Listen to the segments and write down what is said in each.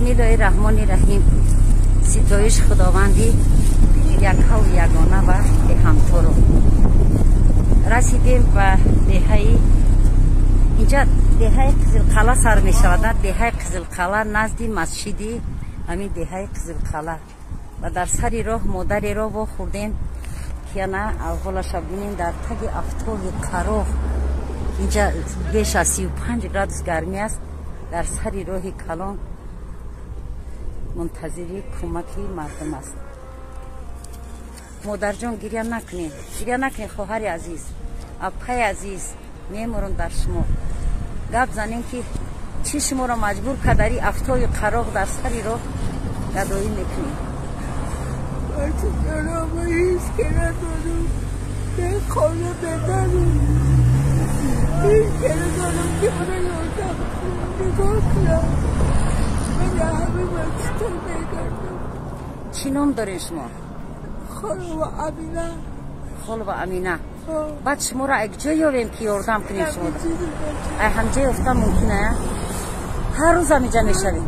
Бисмиллоҳи раҳмони раҳим. Ситоиш худованди якҳаву ягона ва беҳамторо. Расидем ба деҳаи инҷа, деҳаи Қизилқала сар мешавад, деҳаи Қизилқала, назди масҷиди ҳамин деҳаи Қизилқала. Ва дар сари роҳ модареро вохӯрдем, ки ана аҳволаша бинем. Дар таги афтоби қароғ, инҷа беш аз 35 градус гармӣ аст, дар сари роҳи калон мунтазири кӯмаки мардум аст. Модарҷон, гиря накунед, гиря накунед, хоҳари азиз, апаи азиз, мемурам дар шумо. Гап занем, ки чӣ шуморо маҷбур кардари афтоби қароғ дар сари роҳ гадоӣ мекунед? ҳеҷ ке надорам, бе хона бедарам, ҳеҷ ке надорам, ки мана ёрдам нигоҳ кунам. Ман ҳама мачтон мегардам. Чӣ ном доред шумо? Холова Амина. Холова Амина. Баъд шуморо ай куҷо ёвем, ки ёрдам кунем шумо? Ай ҳамҷа ёфтан мумкин ая? Ҳар рӯз ҳамиҷа мешавем?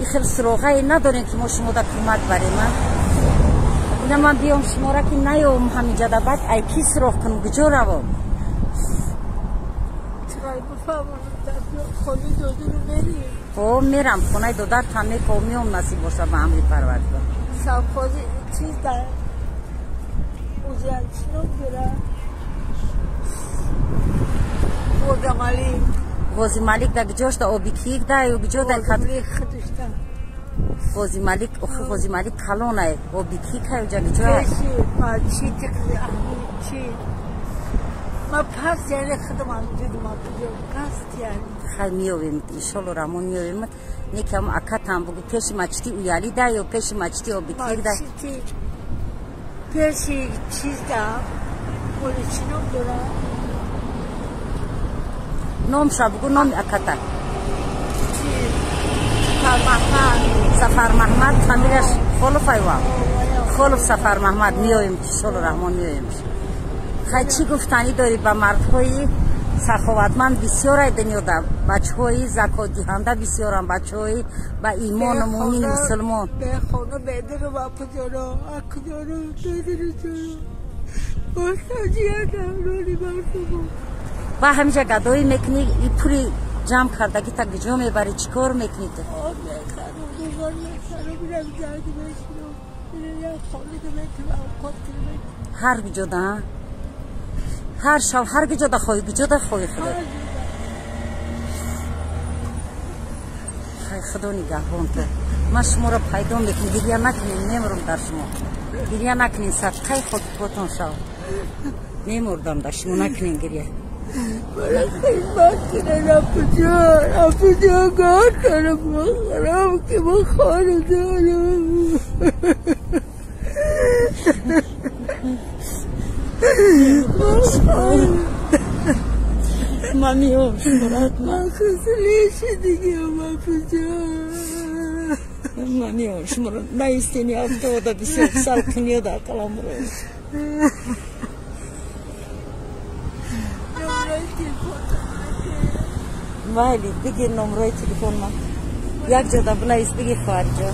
И хел суроғае надорем, ки мо шумода кӯмак барем. А ина ман биём шуморо ки наёвам ҳамиҷада, баъд ай кӣ суроғ кунам, куҷо равом? Хоб, мерам хонаи додартам, меков, меом, насиб боша, ба амри Парвардигор. Совхози чиз дар узялчином дора, Ғозималик. Ғозималик да куҷош? Да Обикик да ё куҷо да? Ғозималик, охи, Ғозималик калонай. Обикик ай уҷа куҷо? Ма пас, яъне худам дидам пас, яъне. Хай, меёвем, иншолло раҳмон, меёвем. Некам акатам бугу, пеши мачти Уяли да ё пеши мачти Обикик да? Пеши чиз да, оли чӣ ном дора? Номша бугу, номи аката. Сафармаҳмад. Сафармаҳмад, фамилияш Холов айва, Холов Сафармаҳмад. Меоем, иншолло раҳмон, меоем. Хай, чӣ гуфтанӣ дорӣ ба мардҳои саховатманд? Бисёрай дунёда бачаҳои закотдиҳанда, бисёрам бачаҳои ба имону муъмини мусулмон. Бехона бедиру апуҷоро акуҷоро бедиру ҷоро бостаҷиядаврони мардуму. Ба ҳамиҷа гадоӣ мекунӣ, и пули ҷамъ кардагӣ та куҷо мебарӣ, чӣ кор мекунӣ ту? Об мехарам, дувор мехарам, мирам ҷанг мешинам, як хона метавам овқот кунам. Ҳар куҷода, ҳар шаб, ҳар куҷода хоҳӣ, куҷода хоҳӣ. Худо, хай, Худо нигаҳбон ту. Ман шуморо пайдо мекунам, гиря накунед, мемурам дар шумо, гиря накунед, садқаи хоки потон шав, мемурдам дар шумо, накунед гиря. Мара хидмат кунед, апуҷон, апуҷон, гор кунам, бихӯрам, ки мо хона дорам. Ман меём шуморо. Ман хислиши диге, апуҷон. Ман меём шуморо. Наистини афтода, бисёр салқиниёда қаламро. Майли, бигир номрои телефон ма. Як ҷода бинавис, бигир, хоҳариҷон.